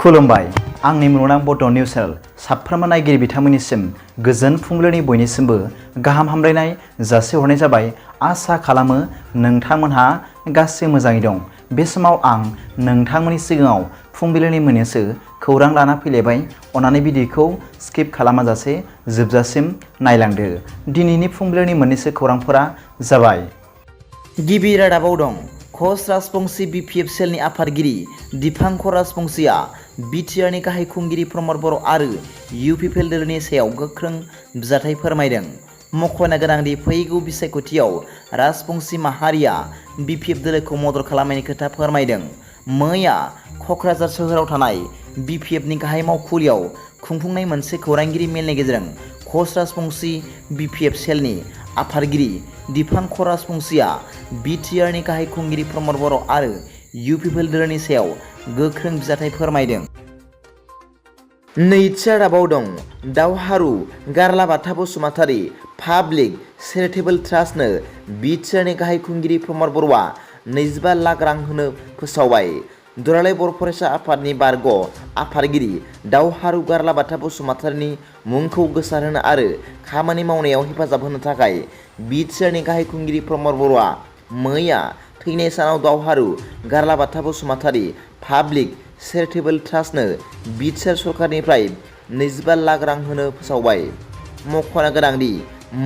खुलुमबाय आंनि मुलुगनां बड' निउस चेनेल साफ्रोमबो नायगिरि बिथांमोननिसिम गोजोन फुंबिलिनि बयनिसिमबो गाहाम हामलायनाय जासिहरनाय जाबाय। आसा खालामो नोंथांमोनहा गासै मोजाङै दं। बे समाव आं नोंथांमोननि सिगाङाव फुंबिलिनि मोननैसो खौरां लाना फैलायबाय। अन्नानै भिडिअखौ स्किप खालामाजासे जोबजासिम नायलांदो। दिनैनि फुंबिलिनि मोननैसो खौरांफोरा जाबाय। गिबि रादाबाव दं कच राजबंशी BPF सेलनि आफादगिरि दिपांकर राजबंशीया बिटिआरनि गाहाय खुंगिरि प्रमद बर' आरो UPPL दोलोनि सायाव गोख्रों बिजाथि फोरमायदों। मख'नो गोनांदि फैगौ बिसायख'थियाव राजबंशी माहारिया BPF दोलोखौ मदद खालामनायनि खोथा फोरमायदों। मैया क'क्राझार सोहोराव थानाय BPFनि गाहाय मावखुलियाव खुंफुंनाय मोनसे खौरांगिरि मेलनि गेजेरजों कच राजबंशी BPF सेलनि आफादगिरि दिपांकर राजबंशीया बिटिआरनि गाहाय खुंगिरि प्रमद बर' आरो UPPL दोलोनि सायाव गोख्रों बिजाथि फोरमायदों। नैथि रादाबाव दं दावहारु गारलाबाथा बसुमतारी पाब्लिक चेरिटेबल ट्रास्टनो बिटिआरनि गाहाय खुंगिरि प्रमद बर'आ 25 लाख रां होनो फोसावबाय। दुलाराय बर' फरायसा आफादनि बारग' आफादगिरि दावहारु गारलाबाथा बसुमतारीनि मुंखौ गोसारहोनो आरो खामानि मावनायाव हेफाजाब होनो थाखाय बिटिआरनि गाहाय खुंगिरि प्रमद बर'आ मैया थैनाय सानाव दावहारु गारलाबाथा बसुमतारी पाब्लिक चेरिटेबल ट्रास्टनो बिटिआर सरकारनिफ्राय 25 लाख रां होनो फोसावबाय। मख'नो गोनांदि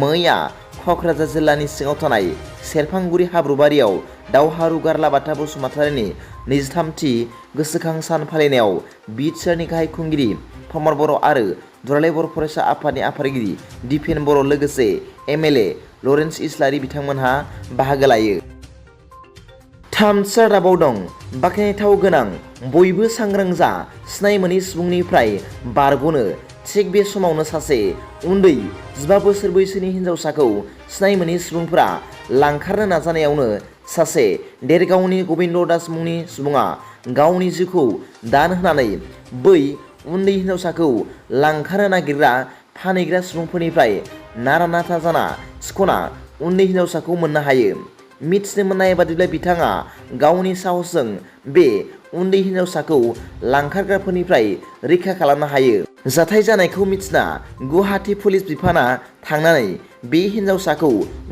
मैया क'क्राझार जिल्लानि सिङाव थानाय सेरफांगुरि हाब्रुबारियाव दावहारु गारलाबाथा बसुमतारीनि 23थि गोसोखां सान फालिनायाव बिटिआरनि गाहाय खुंगिरि प्रमद बर' आरो दुलाराय बर' फरायसा आफादनि आफादगिरि दिपेन बर' लोगोसे MLA लरेन्स इस्लारि बिथांमोनहा बाहागो लायो। थामथि रादाबाव दं बाखनायथाव गोनां बयबो सांग्रां जा सिनाय मोनै सुबुंनिफ्राय बारग'नो। थिग बे समावनो सासे उन्दै 15 बोसोर बैसोनि हिन्जावसाखौ सिनाय मोनै सुबुंफोरा लांखारनो नाजानायावनो सासे देरगावनि गबिन्द दास मुंनि सुबुङा गावनि जिउखौ दान होनानै बै उन्दै हिन्जावसाखौ लांखारनो नागिरग्रा फानहैग्रा सुबुंफोरनिफ्राय नारा नाथा जाना सिख'ना उन्दै हिन्जावसाखौ मोननो हायो। मिथिनो मोननाय बादिब्ला बिथाङा गावनि साहसजों बे उन्दै हिन्जावसाखौ लांखारग्राफोरनिफ्राय रैखा खालामनो हायो। जाथाय जानायखौ मिथिना गुवाहाटी पुलिस बिफाना थांनानै बे हिन्जावसाखौ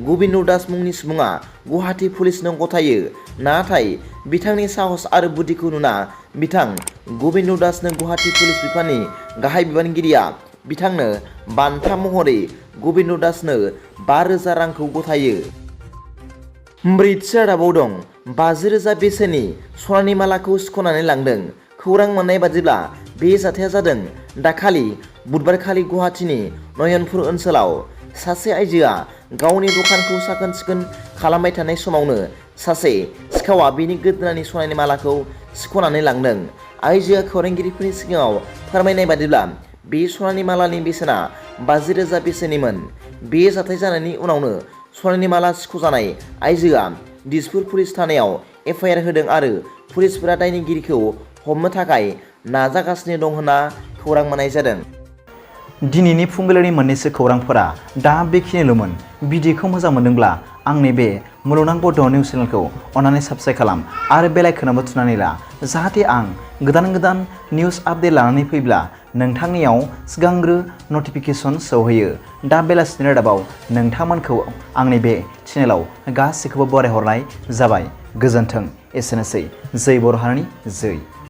गबिन्द दास मुंनि सुबुङा गुवाहाटी पुलिसनो गथायो। नाथाय बिथांनि साहस आरो बुद्धिखौ नुना बिथां गबिन्द दासनो गुवाहाटी पुलिस बिफाननि गाहाय बिबानगिरिया बिथांनो बान्था महरै गबिन्द दासनो 5,000 रांखौ गथायो। ब्रैथि रादाबाव दं 50,000 बेसेननि सनानि मालाखौ सिख'नानै लांदों। खौरां मोननाय बादिब्ला बे जाथाया जादों दाखालि बुधबारखालि गुवाहाटीनि नयनपुर ओनसोलाव सासे आइजोआ गावनि दखानखौ साखोन सिखोन खालामबाय थानाय समावनो सासे सिखावा बेनि गोदोनानि सनानि मालाखौ सिख'नानै लांदों। आइजोआ खौरांगिरिफोरनि सिगाङाव फोरमायनाय बादिब्ला बे सनानि मालानि बेसेना 50,000 बेसेननिमोन। बे जाथाय जानायनि उनावनो सनानि माला सिख'जानाय आइजोआ दिसपुर पुलिस थानायाव FIR होदों आरो पुलिसफोरा दायनिगिरिखौ हमनो थाखाय नाजागासिनो दं होनना खौरां मोननाय जादों। दिनैनि फुंबिलिनि मोननैसो खौरांफोरा दा बेखिनिल'मोन। भिडिअखौ मोजां मोनदोंब्ला आंनि बे मुलुगनां बड' निउस चेनेलखौ अन्नानै साबस्क्राइब खालाम आरो बेल आइकनआवबो थुनानै ला, जाहाथे आं गोदान निउस आपडेट लानानै फैब्ला नोंथांनियाव सिगांग्रो नटिफिकेसन सौहैयो। दा बेलासिनि रादाबाव नोंथांमोनखौ आंनि बे चेनेलाव गासैखौबो बरायहरनाय जाबाय। गोजोन्थों। एसेनोसै। जै बर' हारिनि जै।